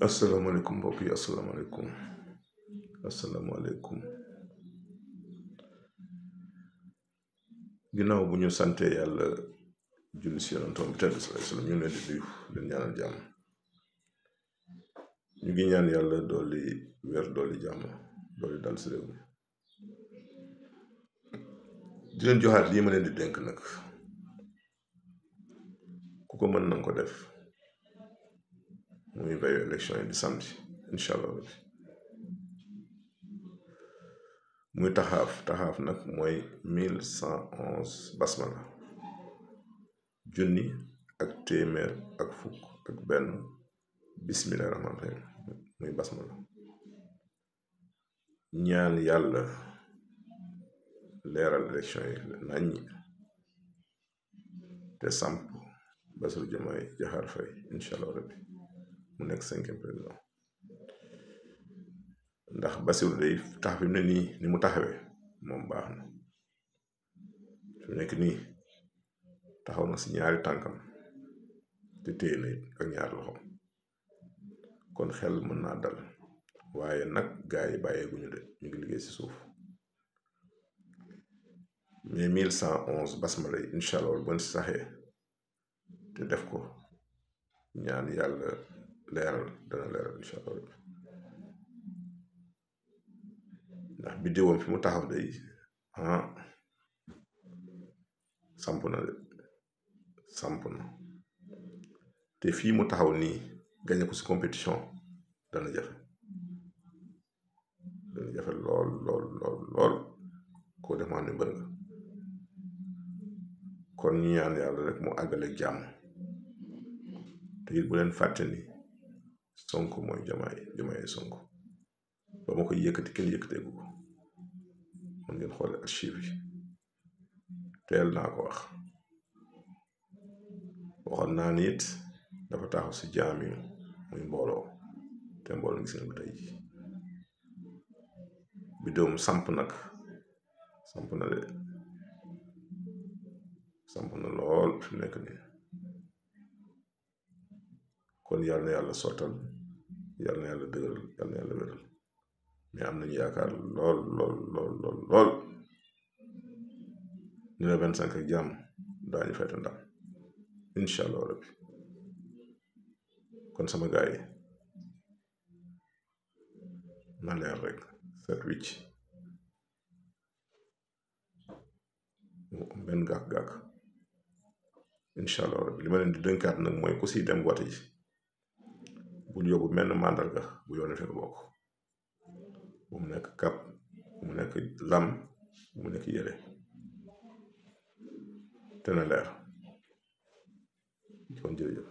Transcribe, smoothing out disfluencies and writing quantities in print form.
asalaamaaleykum mbokk yi asalaamaaleykum ginnaaw bu ñu sante yàlla julli si yonentam bi tedd sallallahu alayhi wasallam ñu leen di nuyu leen ñaanal jàmm. ñu ngi ñaan yàlla dooli wér dooli jàmm dooli dal si réew mi di leen joxaat lii ma leen di dénk nag ku ko mën nanga ko def muy veille élection yi di samedi incha allah rabbi muy taxaaf nag mooy 1111 basmala junni ak téeméer ak fukk ak benn bismillahi rahmaani rahim muy basmala ñaan yàlla leeral élection yi naññi te samp Bassirou Diomaye Diakhar Faye incha allah rabbi mu nekk 5e président ndax Bassirou day tax fi mu ne nii ni mu taxawee moom baax na fi mu nekk nii taxaw na si ñaari tànkam te téye na it ak ñaari loxom kon xel mën naa dal waaye nag gaa yi bàyyeeguñu de ñu ngi liggéey si suuf mais 1111 basmala yi incha allah bon si saxee te def ko ñaan yàlla leeral dana leeral incha allah ndax biddiwam fi mu taxaw day samp na de samp na te fii mu taxaw nii gañe ko si compétition dana jafe lool koo def maa ne mbër nga kon ñu ñaan yàlla rek mu àggale jàmm te it bu leen fàtte ni Sonko mooy Diomaye Sonko ba ma koy yëkkati kenn yëkkateegu ko mën ngeen xoole archive yi teel naa ko waxoon naa ni it dafa taxaw si jaam yi muy mbooloo te mbooloo gis ngeen ko tey ji biddoom samp na de samp na lool fi nekk nii kon yàlla na yàlla sottal yàlla na yàlla dëgëral yàlla na yàlla wéral mais am nañu yaakaar lool ni la 25 ak jàmm daañu fayta ndam incha allah rabbi kon sama gaay yi na leer rek set wicc mu am benn gàkk-gàkk incha allah rabbi li ma leen di dënkaat nag mooy ku siy dem wote ji bul yóbbu menn màndarga bu yoone fekk bokk bu mu nekk kap bu mu nekk lam bu mu nekk yére te na leer kon jërëjëf